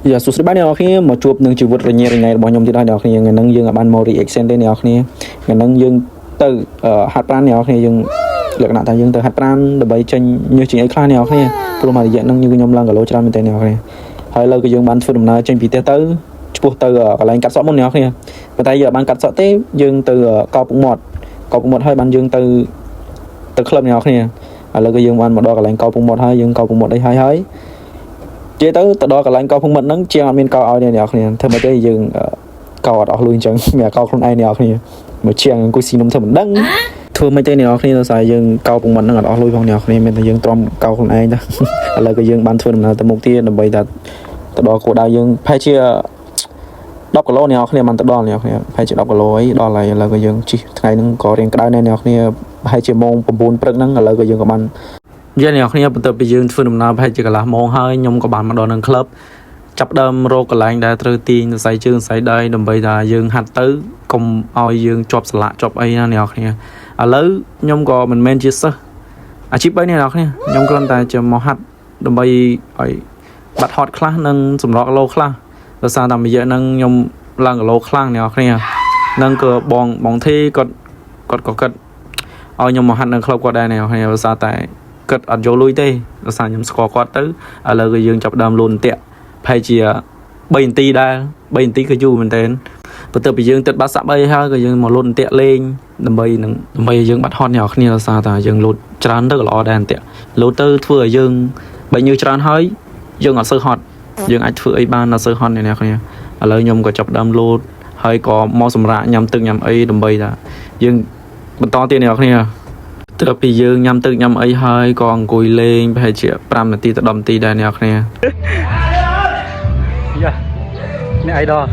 យ៉ាសួស្តីបាទអ្នកនរគ្នាមកជួបនឹងជីវិតរញ៉េរញ៉ៃរបស់ខ្ញុំទៀតហើយអ្នកនរគ្នាថ្ងៃហ្នឹងយើងអាចបានមក reaction ទេអ្នកនរគ្នាថ្ងៃហ្នឹងយើងទៅហាត់ប្រាណអ្នកនរគ្នាយើងលក្ខណៈថាយើងទៅហាត់ប្រាណដើម្បីចេញញើសចេញអីខ្លះអ្នកនរគ្នាព្រោះមួយរយៈហ្នឹងយើងខ្ញុំឡើងគីឡូច្រើនមែនទែនអ្នកនរគ្នាហើយឥឡូវក៏យើងបានធ្វើដំណើរចេញពីផ្ទះទៅឆ្ពោះទៅកន្លែងកាត់សក់មុនអ្នកនរគ្នាប៉ុន្តែយើងអត់បានកាត់សក់ទេយើងទៅកោពុកមាត់កោពុកមាត់ហើយបានយើងទៅទៅក្លឹបអ្នកនរគ្នាឥឡូវក៏យើងបានមកដល់កន្លែងកោពុកមាត់ហើយយើងកោពុកមាត់អីហើយហើយ និយាយទៅទៅដល់កន្លែងកោភុងមិត្តហ្នឹងជាងអត់មានកោឲ្យទេអ្នកនរគ្នាធ្វើម៉េចទេយើងកោអត់អស់លុយអញ្ចឹងមានតែកោខ្លួនឯងអ្នកនរគ្នាមកជាងអង្គុយស៊ីនំធ្វើមិនដឹងធ្វើម៉េចទេអ្នកនរគ្នាដោយសារយើងកោភុងមិត្តហ្នឹងអត់អស់លុយផងអ្នកនរគ្នាមានតែយើងទ្រាំកោខ្លួនឯងទៅ ឥឡូវក៏យើងបានធ្វើដំណើរទៅមុខទៀតដើម្បីថាទៅដល់គោលដៅយើងប្រហែលជា10គីឡូអ្នកនរគ្នាបានទៅដល់អ្នកនរគ្នាប្រហែលជា10គីឡូអីដល់ហើយឥឡូវក៏យើងជិះថ្ងៃហ្នឹងក៏រៀងក្តៅដែរអ្នកនរគ្នាប្រហែលជាម៉ោង9ព្រឹកហ្នឹងឥឡូវក៏យើងក៏បាន យើងអ្នកគ្នាបន្ទាប់ពីយើងធ្វើដំណើរប្រហែលជាកន្លះម៉ោងហើយខ្ញុំក៏បានមកដល់នឹងក្លឹបចាប់ដើមរកកន្លែងដែលត្រូវទាញសរសៃជើងសរសៃដៃដើម្បីថាយើងហាត់ទៅកុំឲ្យយើងជាប់សន្លាក់ជាប់អីណាអ្នកគ្នាឥឡូវខ្ញុំក៏មិនមែនជាសិស្សអាជីពអីអ្នកនរគ្នាខ្ញុំគ្រាន់តែជាមកហាត់ដើម្បីឲ្យបាត់ហត់ខ្លះនិងសម្រក់គីឡូខ្លះដោយសារតែរយៈហ្នឹងខ្ញុំឡើងគីឡូខ្លាំងអ្នកនរគ្នានឹងក៏បងបងធីគាត់គាត់ក៏គាត់ឲ្យខ្ញុំមកហាត់នៅក្លឹបគាត់ដែរអ្នកនរគ្នាដោយសារតែ គាត់អត់យកលុយទេដោយសារខ្ញុំស្គាល់គាត់ទៅឥឡូវក៏យើងចាប់ដើមលូនអន្ទាក់ប្រហែលជា3នាទីដែរ3នាទីក៏យូរមែនទែនបន្ទាប់ពីយើងទឹកបាត់សាក់3ហើយក៏យើងមកលូនអន្ទាក់លេងដើម្បីនឹងដើម្បីឲ្យយើងបាត់ហត់អ្នកនរគ្នាដោយសារតែយើងលូតច្រើនទៅក៏ល្អដែរអន្ទាក់លូតទៅធ្វើឲ្យយើងបែកញើសច្រើនហើយយើងអត់សូវហត់យើងអាចធ្វើអីបានអត់សូវហត់អ្នកនរគ្នាឥឡូវខ្ញុំក៏ចាប់ដើមលូតហើយក៏មកសម្រាកញ៉ាំទឹកញ៉ាំអីដើម្បីថាយើងបន្តទៀតអ្នកនរគ្នា ទៅពីយើងញ៉ាំទឹកញ៉ាំអីហើយក៏អង្គុយលេងប្រហែលជា5នាទីទៅ10នាទីដែរអ្នកនរគ្នា យ៉ាអ្នកអីដល់